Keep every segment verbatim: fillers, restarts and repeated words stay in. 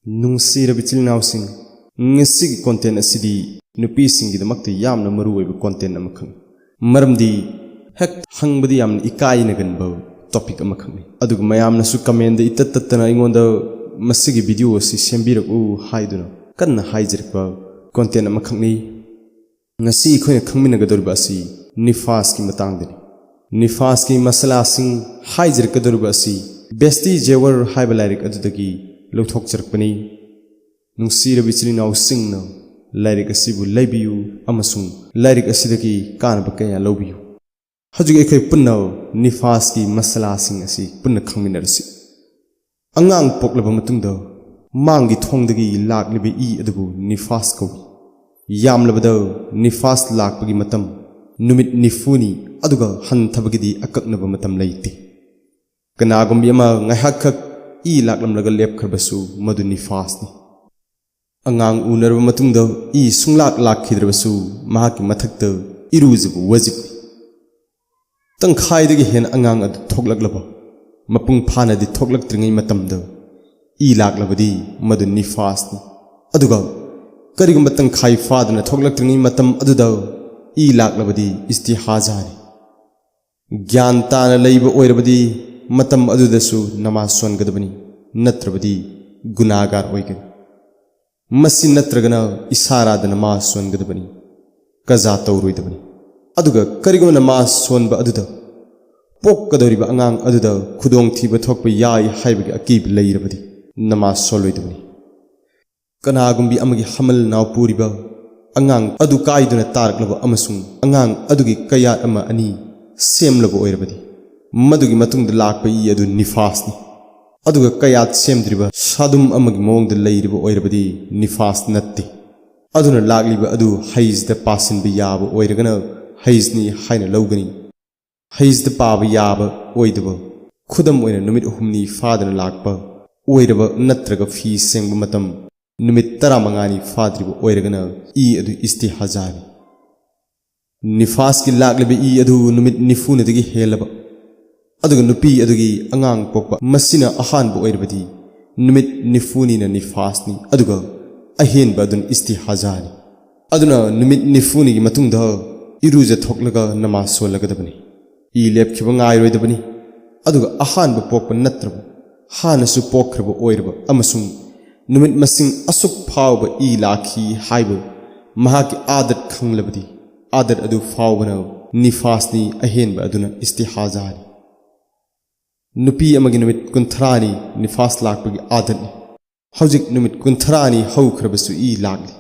ꯅꯨꯡꯁꯤꯔꯕ ꯏꯆꯤꯜ ꯏꯅꯥꯎꯁꯤꯡ, ꯉꯁꯤꯒꯤ content ꯑꯁꯤꯗꯤ ꯅꯨꯄꯤꯁꯤꯡꯒꯤꯗꯃꯛꯇ ꯌꯥꯝꯅ ꯃꯔꯨ ꯑꯣꯏꯕ content ꯑꯃꯈꯛꯅꯤ꯫ ꯃꯔꯝꯗꯤ ꯍꯦꯛ ꯍꯪꯕꯗ ꯌꯥꯝꯅ ꯏꯀꯥꯏꯅꯒꯟꯕ topic ꯑꯃꯈꯛꯅꯤ꯫ ꯑꯗꯨꯒ ꯃꯌꯥꯝꯅꯁꯨ commentꯗ ꯏꯇꯠ ꯇꯠꯇꯅ ꯑꯩꯉꯣꯟꯗ "ꯃꯁꯤꯒꯤ video ꯑꯁꯤ ꯁꯦꯝꯕꯤꯔꯛꯎ" ꯍꯥꯏꯗꯨꯅ ꯀꯟꯅ ꯍꯥꯏꯖꯔꯛꯄ content ꯑꯃꯈꯛꯅꯤ꯫ ꯉꯁꯤ ꯑꯩꯈꯣꯏꯅ ꯈꯪꯃꯤꯟꯅꯒꯗꯧꯔꯤꯕ ꯑꯁꯤ ꯅꯤꯐꯥꯁꯀꯤ ꯃꯇꯥꯡꯗꯅꯤ꯫ ꯅꯤꯐꯥꯁꯀꯤ ꯃꯁꯂꯥꯁꯤꯡ ꯍꯥꯏꯖꯔꯛꯀꯗꯧꯔꯤꯕ ꯑꯁꯤ ꯕꯦꯁꯇꯤ ꯖꯦꯋꯔ ꯍꯥꯏꯕ ꯂꯥꯏꯔꯤꯛ ꯑꯗꯨꯗꯒꯤ ꯂꯧꯊꯣꯛꯆꯔꯛꯄꯅꯤ꯫ ꯅꯨꯡꯁꯤꯔꯕ ꯏꯆꯤꯜ ꯏꯅꯥꯎꯁꯤꯡꯅ ꯂꯥꯏꯔꯤꯛ ꯑꯁꯤꯕꯨ ꯂꯩꯕꯤꯌꯨ ꯑꯃꯁꯨꯡ ꯂꯥꯏꯔꯤꯛ ꯑꯁꯤꯗꯒꯤ ꯀꯥꯟꯅꯕ ꯀꯌꯥ ꯂꯧꯕꯤꯌꯨ꯫ ꯍꯧꯖꯤꯛ ꯑꯩꯈꯣꯏ ꯄꯨꯟꯅ ꯅꯤꯐꯥꯁꯀꯤ ꯃꯁꯂꯥꯁꯤꯡ ꯑꯁꯤ ꯄꯨꯟꯅ ꯈꯪꯃꯤꯟꯅꯔꯁꯤ꯫ ꯑꯉꯥꯡ ꯄꯣꯛꯂꯕ ꯃꯇꯨꯡꯗ ꯃꯥꯡꯒꯤ ꯊꯣꯡꯗꯒꯤ ꯂꯥꯛꯂꯤꯕ ꯏ ꯑꯗꯨꯕꯨ ꯅꯤꯐꯥꯁ ꯀꯧꯏ꯫ ꯌꯥꯝꯂꯕꯗ ꯅꯤꯐꯥꯁ ꯂꯥꯛꯄꯒꯤ ꯃꯇꯝ ꯅꯨꯃꯤꯠ ꯅꯤꯐꯨꯅꯤ, ꯑꯗꯨꯒ ꯍꯟꯊꯕꯒꯤꯗꯤ ꯑꯀꯛꯅꯕ ꯃꯇꯝ ꯂꯩꯇꯦ꯫ ꯀꯅꯥꯒꯨꯝꯕꯤ ꯑꯃ ꯉꯥꯏꯍꯥꯛꯈꯛ ꯏ ꯂꯥꯛꯂꯝꯂꯒ ꯂꯦꯞꯈ꯭ꯔꯕꯁꯨ ꯃꯗꯨ ꯅꯤꯐꯥꯁꯅꯤ꯫ ꯑꯉꯥꯡ ꯎꯅꯔꯕ ꯃꯇꯨꯡꯗ ꯏ ꯁꯨꯡꯂꯥꯛ ꯂꯥꯛꯈꯤꯗ꯭ꯔꯕꯁꯨ ꯃꯍꯥꯛꯀꯤ ꯃꯊꯛꯇ ꯏꯔꯨꯖꯕ ꯋꯥꯖꯤꯕꯅꯤ꯫ ꯇꯪꯈꯥꯏꯗꯒꯤ ꯍꯦꯟꯅ ꯑꯉꯥꯡ ꯑꯗꯨ ꯊꯣꯛꯂꯛꯂꯕ, ꯃꯄꯨꯡ ꯐꯥꯅꯗꯤ ꯊꯣꯛꯂꯛꯇ꯭ꯔꯤꯉꯩ ꯃꯇꯝꯗ ꯏ ꯂꯥꯛꯂꯕꯗꯤ ꯃꯗꯨ ꯅꯤꯐꯥꯁꯅꯤ꯫ ꯑꯗꯨꯒ ꯀꯔꯤꯒꯨꯝꯕ ꯇꯪꯈꯥꯏ ꯐꯥꯗꯅ ꯊꯣꯛꯂꯛꯇ꯭ꯔꯤꯉꯩ ꯃꯇꯝ ꯑꯗꯨꯗ ꯏ ꯂꯥꯛꯂꯕꯗꯤ ꯏꯁꯇꯤꯍꯥꯖꯥꯅꯤ꯫ ꯒ꯭ꯌꯥꯟ ꯇꯥꯅ ꯂꯩꯕ ꯑꯣꯏꯔꯕꯗꯤ ꯃꯇꯝ ꯑꯗꯨꯗꯁꯨ ꯅꯃꯥꯖ ꯁꯣꯟꯒꯗꯕꯅꯤ, ꯅꯠꯇ꯭ꯔꯕꯗꯤ ꯒꯨꯅꯥꯒꯥꯔ ꯑꯣꯏꯒꯅꯤ꯫ ꯃꯁꯤ ꯅꯠꯇ꯭ꯔꯒꯅ ꯏꯁꯥꯔꯥꯗ ꯅꯃꯥꯖ ꯁꯣꯟꯒꯗꯕꯅꯤ, ꯀꯖꯥ ꯇꯧꯔꯣꯏꯗꯕꯅꯤ꯫ ꯑꯗꯨꯒ ꯀꯔꯤꯒꯨꯝꯕ ꯅꯃꯥꯖ ꯁꯣꯟꯕ ꯑꯗꯨꯗ ꯄꯣꯛꯀꯗꯧꯔꯤꯕ ꯑꯉꯥꯡ ꯑꯗꯨꯗ ꯈꯨꯗꯣꯡꯊꯤꯕ ꯊꯣꯛꯄ ꯌꯥꯏ ꯍꯥꯏꯕꯒꯤ ꯑꯀꯤꯕ ꯂꯩꯔꯕꯗꯤ ꯅꯃꯥꯖ ꯁꯣꯜꯂꯣꯏꯗꯕꯅꯤ꯫ ꯀꯅꯥꯒꯨꯝꯕꯤ ꯑꯃꯒꯤ ꯍꯃꯜ ꯅꯥꯎ ꯄꯨꯔꯤꯕ ꯑꯉꯥꯡ ꯑꯗꯨ ꯀꯥꯏꯗꯨꯅ ꯇꯥꯔꯛꯂꯕ ꯑꯃꯁꯨꯡ ꯑꯉꯥꯡ ꯑꯗꯨꯒꯤ ꯀꯌꯥꯠ ꯑꯃ ꯑꯅꯤ ꯁꯦꯝꯂꯕ ꯑꯣꯏꯔꯕꯗꯤ, ꯃꯗꯨꯒꯤ ꯃꯇꯨꯡꯗ ꯂꯥꯛꯄ ꯏ ꯑꯗꯨ ꯅꯤꯐꯥꯁꯅꯤ꯫ ꯑꯗꯨꯒ ꯀꯌꯥꯠ ꯁꯦꯝꯗ꯭ꯔꯤꯕ ꯁꯥꯗꯨꯝ ꯑꯃꯒꯤ ꯃꯑꯣꯡꯗ ꯂꯩꯔꯤꯕ ꯑꯣꯏꯔꯕꯗꯤ ꯅꯤꯐꯥꯁ ꯅꯠꯇꯦ꯫ ꯑꯗꯨꯅ ꯂꯥꯛꯂꯤꯕ ꯑꯗꯨ ꯍꯩꯖꯗ ꯄꯥꯁꯤꯟꯕ ꯌꯥꯕ ꯑꯣꯏꯔꯒꯅ ꯍꯩꯖꯅꯤ ꯍꯥꯏꯅ ꯂꯧꯒꯅꯤ꯫ ꯍꯩꯖꯗ ꯄꯥꯕ ꯌꯥꯕ ꯑꯣꯏꯗꯕ, ꯈꯨꯗꯝ ꯑꯣꯏꯅ ꯅꯨꯃꯤꯠ ꯑꯍꯨꯝꯅꯤ ꯐꯥꯗꯅ ꯂꯥꯛꯄ ꯑꯣꯏꯔꯕ ꯅꯠꯇ꯭ꯔꯒ ꯐꯤ ꯁꯦꯡꯕ ꯃꯇꯝ ꯅꯨꯃꯤꯠ ꯇꯔꯥꯃꯉꯥꯅꯤ ꯐꯥꯗ꯭ꯔꯤꯕ ꯑꯣꯏꯔꯒꯅ ꯏ ꯑꯗꯨ ꯏꯁꯇꯤꯍꯥꯖꯥꯅꯤ꯫ ꯅꯤꯐꯥꯁꯀꯤ ꯂꯥꯛꯂꯤꯕ ꯏ ꯑꯗꯨ ꯅꯨꯃꯤꯠ ꯅꯤꯐꯨꯅꯤꯗꯒꯤ ꯍꯦꯜꯂꯕ, ꯑꯗꯨꯒ ꯅꯨꯄꯤ ꯑꯗꯨꯒꯤ ꯑꯉꯥꯡ ꯄꯣꯛꯄ ꯃꯁꯤꯅ ꯑꯍꯥꯟꯕ ꯑꯣꯏꯔꯕꯗꯤ ꯅꯨꯃꯤꯠ ꯅꯤꯐꯨꯅꯤꯅ ꯅꯤꯐꯥꯁꯅꯤ, ꯑꯗꯨꯒ ꯑꯍꯦꯟꯕ ꯑꯗꯨꯅ ꯏꯁꯇꯤꯍꯥꯖꯥꯅꯤ꯫ ꯑꯗꯨꯅ ꯅꯨꯃꯤꯠ ꯅꯤꯐꯨꯅꯤꯒꯤ ꯃꯇꯨꯡꯗ ꯏꯔꯨꯖꯊꯣꯛꯂꯒ ꯅꯃꯥꯖ ꯁꯣꯜꯂꯒꯗꯕꯅꯤ꯫ ꯏ ꯂꯦꯞꯈꯤꯕ ꯉꯥꯏꯔꯣꯏꯗꯕꯅꯤ꯫ ꯑꯗꯨꯒ ꯑꯍꯥꯟꯕ ꯄꯣꯛꯄ ꯅꯠꯇ꯭ꯔꯕ, ꯍꯥꯟꯅꯁꯨ ꯄꯣꯛꯈ꯭ꯔꯕ ꯑꯣꯏꯔꯕ ꯑꯃꯁꯨꯡ ꯅꯨꯃꯤꯠ ꯃꯁꯤꯡ ꯑꯁꯨꯛ ꯐꯥꯎꯕ ꯏ ꯂꯥꯛꯈꯤ ꯍꯥꯏꯕ ꯃꯍꯥꯛꯀꯤ ꯑꯥꯗꯠ ꯈꯪꯂꯕꯗꯤ, ꯑꯥꯗꯠ ꯑꯗꯨ ꯐꯥꯎꯕꯅ ꯅꯤꯐꯥꯁꯅꯤ, ꯑꯍꯦꯟꯕ ꯑꯗꯨꯅ ꯏꯁꯇꯤꯍꯥꯖꯥꯅꯤ꯫ ꯅꯨꯄꯤ ꯑꯃꯒꯤ ꯅꯨꯃꯤꯠ ꯀꯨꯟꯊ꯭ꯔꯥꯅꯤ ꯅꯤꯐꯥꯁ ꯂꯥꯛꯄꯒꯤ ꯑꯥꯗꯠꯅꯤ꯫ ꯍꯧꯖꯤꯛ ꯅꯨꯃꯤꯠ ꯀꯨꯟꯊ꯭ꯔꯥꯅꯤ ꯍꯧꯈ꯭ꯔꯕꯁꯨ ꯏ ꯂꯥꯛꯂꯤ꯫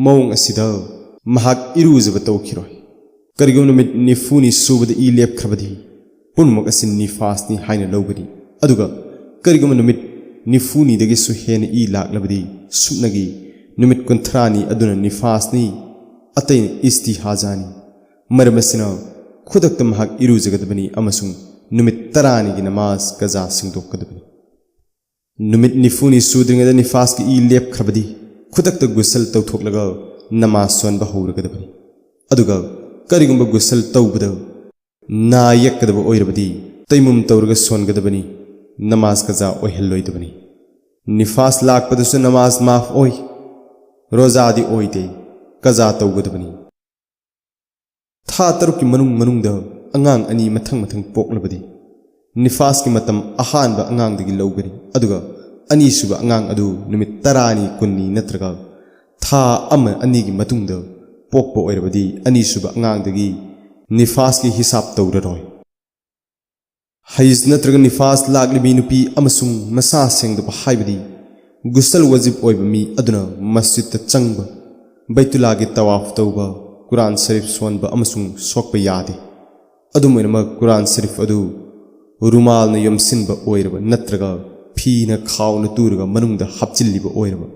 ꯃꯑꯣꯡ ꯑꯁꯤꯗ ꯃꯍꯥꯛ ꯏꯔꯨꯖꯕ ꯇꯧꯈꯤꯔꯣꯏ꯫ ꯀꯔꯤꯒꯨꯝꯕ ꯅꯨꯃꯤꯠ ꯅꯤꯐꯨꯅꯤ ꯁꯨꯕꯗ ꯏ ꯂꯦꯞꯈ꯭ꯔꯕꯗꯤ, ꯄꯨꯝꯅꯃꯛ ꯑꯁꯤ ꯅꯤꯐꯥꯁꯅꯤ ꯍꯥꯏꯅ ꯂꯧꯒꯅꯤ꯫ ꯑꯗꯨꯒ ꯀꯔꯤꯒꯨꯝꯕ ꯅꯨꯃꯤꯠ ꯅꯤꯐꯨꯅꯤꯗꯒꯤꯁꯨ ꯍꯦꯟꯅ ꯏ ꯂꯥꯛꯂꯕꯗꯤ, ꯁꯨꯞꯅꯒꯤ ꯅꯨꯃꯤꯠ ꯀꯨꯟꯊ꯭ꯔꯥꯅꯤ ꯑꯗꯨꯅ ꯅꯤꯐꯥꯁꯅꯤ, ꯑꯇꯩꯅ ꯏꯁꯇꯤꯍꯥꯖꯥꯅꯤ꯫ ꯃꯔꯝ ꯑꯁꯤꯅ, ꯈꯨꯗꯛꯇ ꯃꯍꯥꯛ ꯏꯔꯨꯖꯒꯗꯕꯅꯤ ꯑꯃꯁꯨꯡ ꯅꯨꯃꯤꯠ ꯇꯔꯥꯅꯤꯒꯤ ꯅꯃꯥꯖ ꯀꯖꯥ ꯁꯦꯡꯗꯣꯛꯀꯗꯕꯅꯤ꯫ ꯅꯨꯃꯤꯠ ꯅꯤꯐꯨꯅꯤ ꯁꯨꯗ꯭ꯔꯤꯉꯩꯗ ꯅꯤꯐꯥꯁꯀꯤ ꯏ ꯂꯦꯞꯈ꯭ꯔꯕꯗꯤ, ꯈꯨꯗꯛꯇ ꯒꯨꯁꯜ ꯇꯧꯊꯣꯛꯂꯒ ꯅꯃꯥꯖ ꯁꯣꯟꯕ ꯍꯧꯔꯒꯗꯕꯅꯤ꯫ ꯑꯗꯨꯒ ꯀꯔꯤꯒꯨꯝꯕ ꯒꯨꯁꯜ ꯇꯧꯕꯗ ꯅꯥ ꯌꯦꯛꯀꯗꯕ ꯑꯣꯏꯔꯕꯗꯤ, ꯇꯩꯃꯨꯝ ꯇꯧꯔꯒ ꯁꯣꯟꯒꯗꯕꯅꯤ, ꯅꯃꯥꯖ ꯀꯖꯥ ꯑꯣꯏꯍꯜꯂꯣꯏꯗꯕꯅꯤ꯫ ꯅꯤꯐꯥꯁ ꯂꯥꯛꯄꯗꯁꯨ ꯅꯃꯥꯖ ꯃꯥꯐ ꯑꯣꯏ, ꯔꯣꯖꯥꯗꯤ ꯑꯣꯏꯗꯦ, ꯀꯖꯥ ꯇꯧꯒꯗꯕꯅꯤ꯫ ꯊꯥ ꯇꯔꯨꯛꯀꯤ ꯃꯅꯨꯡ ꯃꯅꯨꯡꯗ ꯑꯉꯥꯡ ꯑꯅꯤ ꯃꯊꯪ ꯃꯊꯪ ꯄꯣꯛꯂꯕꯗꯤ, ꯅꯤꯐꯥꯁꯀꯤ ꯃꯇꯝ ꯑꯍꯥꯟꯕ ꯑꯉꯥꯡꯗꯒꯤ ꯂꯧꯒꯅꯤ, ꯑꯗꯨꯒ ꯑꯅꯤꯁꯨꯕ ꯑꯉꯥꯡ ꯑꯗꯨ ꯅꯨꯃꯤꯠ ꯇꯔꯥꯅꯤ, ꯀꯨꯟꯅꯤ ꯅꯠꯇ꯭ꯔꯒ ꯊꯥ ꯑꯃ ꯑꯅꯤꯒꯤ ꯃꯇꯨꯡꯗ ꯄꯣꯛꯄ ꯑꯣꯏꯔꯕꯗꯤ, ꯑꯅꯤꯁꯨꯕ ꯑꯉꯥꯡꯗꯒꯤ ꯅꯤꯐꯥꯁꯀꯤ ꯍꯤꯁꯥꯕ ꯇꯧꯔꯔꯣꯏ꯫ ꯍꯩꯖ ꯅꯠꯇ꯭ꯔꯒ ꯅꯤꯐꯥꯁ ꯂꯥꯛꯂꯤꯕꯤ ꯅꯨꯄꯤ ꯑꯃꯁꯨꯡ ꯃꯁꯥ ꯁꯦꯡꯗꯕ ꯍꯥꯏꯕꯗꯤ ꯒꯨꯁꯜ ꯋꯥꯖꯤꯕ ꯑꯣꯏꯕ ꯃꯤ ꯑꯗꯨꯅ ꯃꯁꯖꯤꯗꯇ ꯆꯪꯕ, ꯕꯩꯇꯨꯜꯂꯥꯒꯤ ꯇꯋꯥꯐ ꯇꯧꯕ, ꯀꯨꯔꯥꯟ ꯁꯔꯤꯐ ꯁꯣꯟꯕ ꯑꯃꯁꯨꯡ ꯁꯣꯛꯄ ꯌꯥꯗꯦ꯫ ꯑꯗꯨꯝ ꯑꯣꯏꯅꯃꯛ, ꯀꯨꯔꯥꯟ ꯁꯔꯤꯐ ꯑꯗꯨ ꯔꯨꯃꯥꯜꯅ ꯌꯣꯝꯁꯤꯟꯕ ꯑꯣꯏꯔꯕ ꯅꯠꯇ꯭ꯔꯒ ꯐꯤꯅ ꯈꯥꯎꯅ ꯇꯨꯔꯒ ꯃꯅꯨꯡꯗ ꯍꯥꯞꯆꯤꯜꯂꯤꯕ ꯑꯣꯏꯔꯕ,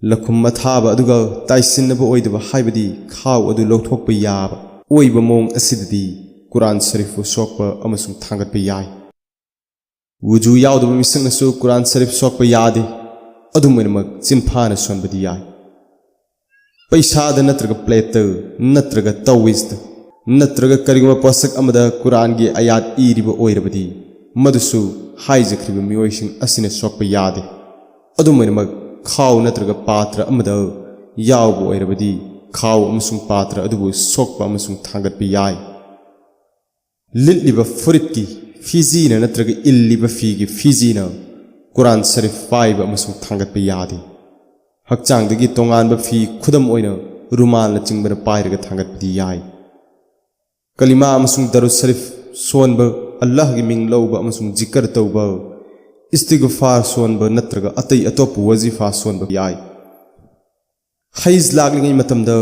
ꯂꯈꯨꯝ ꯑꯊꯥꯕ ꯑꯗꯨꯒ ꯇꯥꯏꯁꯤꯟꯅꯕ ꯑꯣꯏꯗꯕ, ꯍꯥꯏꯕꯗꯤ ꯈꯥꯎ ꯑꯗꯨ ꯂꯧꯊꯣꯛꯄ ꯌꯥꯕ ꯑꯣꯏꯕ ꯃꯑꯣꯡ ꯑꯁꯤꯗꯗꯤ ꯀꯨꯔꯥꯟ ꯁꯔꯤꯐꯄꯨ ꯁꯣꯛꯄ ꯑꯃꯁꯨꯡ ꯊꯥꯡꯒꯠꯄ ꯌꯥꯏ꯫ ꯋꯨꯖꯨ ꯌꯥꯎꯗꯕ ꯃꯤꯁꯛꯅꯁꯨ ꯀꯨꯔꯥꯟ ꯁꯔꯤꯐ ꯁꯣꯛꯄ ꯌꯥꯗꯦ꯫ ꯑꯗꯨꯝ ꯑꯣꯏꯅꯃꯛ, ꯆꯤꯟꯐꯥꯅ ꯁꯣꯟꯕꯗꯤ ꯌꯥꯏ꯫ ꯄꯩꯁꯥꯗ ꯅꯠꯇ꯭ꯔꯒ ꯄ꯭ꯂꯦꯠꯇ ꯅꯠꯇ꯭ꯔꯒ ꯇꯧꯋꯤꯁꯇ ꯅꯠꯇ꯭ꯔꯒ ꯀꯔꯤꯒꯨꯝꯕ ꯄꯣꯠꯁꯛ ꯑꯃꯗ ꯀꯨꯔꯥꯟꯒꯤ ꯑꯌꯥꯠ ꯏꯔꯤꯕ ꯑꯣꯏꯔꯕꯗꯤ, ꯃꯗꯨꯁꯨ ꯍꯥꯏꯖꯈ꯭ꯔꯤꯕ ꯃꯤꯑꯣꯏꯁꯤꯡ ꯑꯁꯤꯅ ꯁꯣꯛꯄ ꯌꯥꯗꯦ꯫ ꯑꯗꯨꯝ ꯑꯣꯏꯅꯃꯛ, ꯈꯥꯎ ꯅꯠꯇ꯭ꯔꯒ ꯄꯥꯇ꯭ꯔ ꯑꯃꯗ ꯌꯥꯎꯕ ꯑꯣꯏꯔꯕꯗꯤ, ꯈꯥꯎ ꯑꯃꯁꯨꯡ ꯄꯥꯇ꯭ꯔ ꯑꯗꯨꯕꯨ ꯁꯣꯛꯄ ꯑꯃꯁꯨꯡ ꯊꯥꯡꯒꯠꯄ ꯌꯥꯏ꯫ ꯂꯤꯠꯂꯤꯕ ꯐꯨꯔꯤꯠꯀꯤ ꯐꯤꯖꯤꯅ ꯅꯠꯇ꯭ꯔꯒ ꯏꯜꯂꯤꯕ ꯐꯤꯒꯤ ꯐꯤꯖꯤꯅ ꯀꯨꯔꯥꯟ ꯁꯔꯤꯐ ꯄꯥꯏꯕ ꯑꯃꯁꯨꯡ ꯊꯥꯡꯒꯠꯄ ꯌꯥꯗꯦ꯫ ꯍꯛꯆꯥꯡꯗꯒꯤ ꯇꯣꯉꯥꯟꯕ ꯐꯤ, ꯈꯨꯗꯝ ꯑꯣꯏꯅ ꯔꯨꯃꯥꯜꯅꯆꯤꯡꯕꯅ ꯄꯥꯏꯔꯒ ꯊꯥꯡꯒꯠꯄꯗꯤ ꯌꯥꯏ꯫ ꯀꯂꯤꯃꯥ ꯑꯃꯁꯨꯡ ꯗꯔꯨꯗ ꯁꯔꯤꯐ ꯁꯣꯟꯕ, ꯑꯜꯂꯥꯍꯒꯤ ꯃꯤꯡ ꯂꯧꯕ ꯑꯃꯁꯨꯡ ꯖꯤꯀꯔ ꯇꯧꯕ, ꯏꯁꯇꯤꯒꯐꯥꯔ ꯁꯣꯟꯕ ꯅꯠꯇ꯭ꯔꯒ ꯑꯇꯩ ꯑꯇꯣꯞꯄ ꯋꯥꯖꯤꯐꯥ ꯁꯣꯟꯕ ꯌꯥꯏ꯫ ꯍꯩꯖ ꯂꯥꯛꯂꯤꯉꯩ ꯃꯇꯝꯗ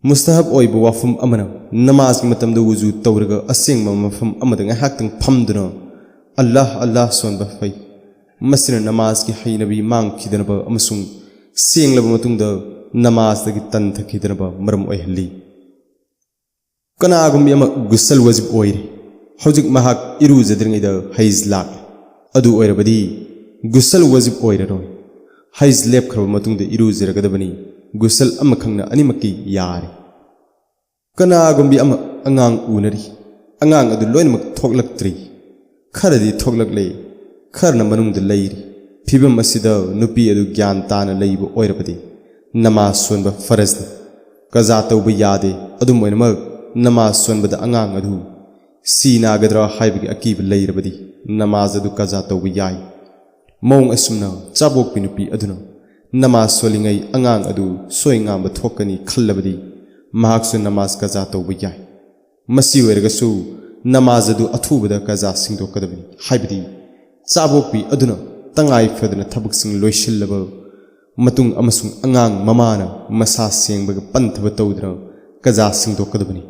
ꯃꯨꯁꯇꯍꯕ ꯑꯣꯏꯕ ꯋꯥꯐꯝ ꯑꯃꯅ ꯅꯃꯥꯖꯒꯤ ꯃꯇꯝꯗ ꯋꯨꯖꯨ ꯇꯧꯔꯒ ꯑꯁꯦꯡꯕ ꯃꯐꯝ ꯑꯃꯗ ꯉꯥꯏꯍꯥꯛꯇꯪ ꯐꯝꯗꯨꯅ ꯑꯜꯂꯥꯍ ꯑꯜꯂꯥꯍ ꯁꯣꯟꯕ ꯐꯩ꯫ ꯃꯁꯤꯅ ꯅꯃꯥꯖꯒꯤ ꯍꯩꯅꯕꯤ ꯃꯥꯡꯈꯤꯗꯅꯕ ꯑꯃꯁꯨꯡ ꯁꯦꯡꯂꯕ ꯃꯇꯨꯡꯗ ꯅꯃꯥꯖꯗꯒꯤ ꯇꯟꯊꯈꯤꯗꯅꯕ ꯃꯔꯝ ꯑꯣꯏꯍꯜꯂꯤ꯫ ꯀꯅꯥꯒꯨꯝꯕꯤ ꯑꯃ ꯒꯨꯁꯜ ꯋꯥꯖꯤꯕ ꯑꯣꯏꯔꯦ꯫ ꯍꯧꯖꯤꯛ ꯃꯍꯥꯛ ꯏꯔꯨꯖꯗ꯭ꯔꯤꯉꯩꯗ ꯍꯩꯖ ꯂꯥꯛꯂꯦ꯫ ꯑꯗꯨ ꯑꯣꯏꯔꯕꯗꯤ ꯒꯨꯁꯜ ꯋꯥꯖꯤꯕ ꯑꯣꯏꯔꯔꯣꯏ꯫ ꯍꯩꯖ ꯂꯦꯞꯈ꯭ꯔꯕ ꯃꯇꯨꯡꯗ ꯏꯔꯨꯖꯔꯒꯗꯕꯅꯤ꯫ ꯒꯨꯁꯜ ꯑꯃꯈꯛꯅ ꯑꯅꯤꯃꯛꯀꯤ ꯌꯥꯔꯦ꯫ ꯀꯅꯥꯒꯨꯝꯕꯤ ꯑꯃ ꯑꯉꯥꯡ ꯎꯅꯔꯤ꯫ ꯑꯉꯥꯡ ꯑꯗꯨ ꯂꯣꯏꯅꯃꯛ ꯊꯣꯛꯂꯛꯇ꯭ꯔꯤ꯫ ꯈꯔꯗꯤ ꯊꯣꯛꯂꯛꯂꯦ, ꯈꯔꯅ ꯃꯅꯨꯡꯗ ꯂꯩꯔꯤ꯫ ꯐꯤꯕꯝ ꯑꯁꯤꯗ ꯅꯨꯄꯤ ꯑꯗꯨ ꯒ꯭ꯌꯥꯟ ꯇꯥꯅ ꯂꯩꯕ ꯑꯣꯏꯔꯕꯗꯤ ꯅꯃꯥꯖ ꯁꯣꯟꯕ ꯐꯔꯖꯅꯤ꯫ ꯀꯖꯥ ꯇꯧꯕ ꯌꯥꯗꯦ꯫ ꯑꯗꯨꯝ ꯑꯣꯏꯅꯃꯛ, ꯅꯃꯥꯖ ꯁꯣꯟꯕꯗ ꯑꯉꯥꯡ ꯑꯗꯨ ꯁꯤ ꯅꯥꯒꯗ꯭ꯔꯥ ꯍꯥꯏꯕꯒꯤ ꯑꯀꯤꯕ ꯂꯩꯔꯕꯗꯤ ꯅꯃꯥꯖ ꯑꯗꯨ ꯀꯖꯥ ꯇꯧꯕ ꯌꯥꯏ꯫ ꯃꯑꯣꯡ ꯑꯁꯨꯝꯅ ꯆꯥꯕꯣꯛꯄꯤ ꯅꯨꯄꯤ ꯑꯗꯨꯅ ꯅꯃꯥꯖ ꯁꯣꯜꯂꯤꯉꯩ ꯑꯉꯥꯡ ꯑꯗꯨ ꯁꯣꯏ ꯉꯥꯝꯕ ꯊꯣꯛꯀꯅꯤ ꯈꯜꯂꯕꯗꯤ ꯃꯍꯥꯛꯁꯨ ꯅꯃꯥꯖ ꯀꯖꯥ ꯇꯧꯕ ꯌꯥꯏ꯫ ꯃꯁꯤ ꯑꯣꯏꯔꯒꯁꯨ ꯅꯃꯥꯖ ꯑꯗꯨ ꯑꯊꯨꯕꯗ ꯀꯖꯥ ꯁꯤꯡꯗꯣꯛꯀꯗꯕꯅꯤ, ꯍꯥꯏꯕꯗꯤ ꯆꯥꯕꯣꯛꯄꯤ ꯑꯗꯨꯅ ꯇꯉꯥꯏ ꯐꯗꯅ ꯊꯕꯛꯁꯤꯡ ꯂꯣꯏꯁꯤꯜꯂꯕ ꯃꯇꯨꯡ ꯑꯃꯁꯨꯡ ꯑꯉꯥꯡ ꯃꯃꯥꯅ ꯃꯁꯥ ꯁꯦꯡꯕꯒ ꯄꯟꯊꯕ ꯇꯧꯗꯅ ꯀꯖꯥ ꯁꯤꯡꯗꯣꯛꯀꯗꯕꯅꯤ꯫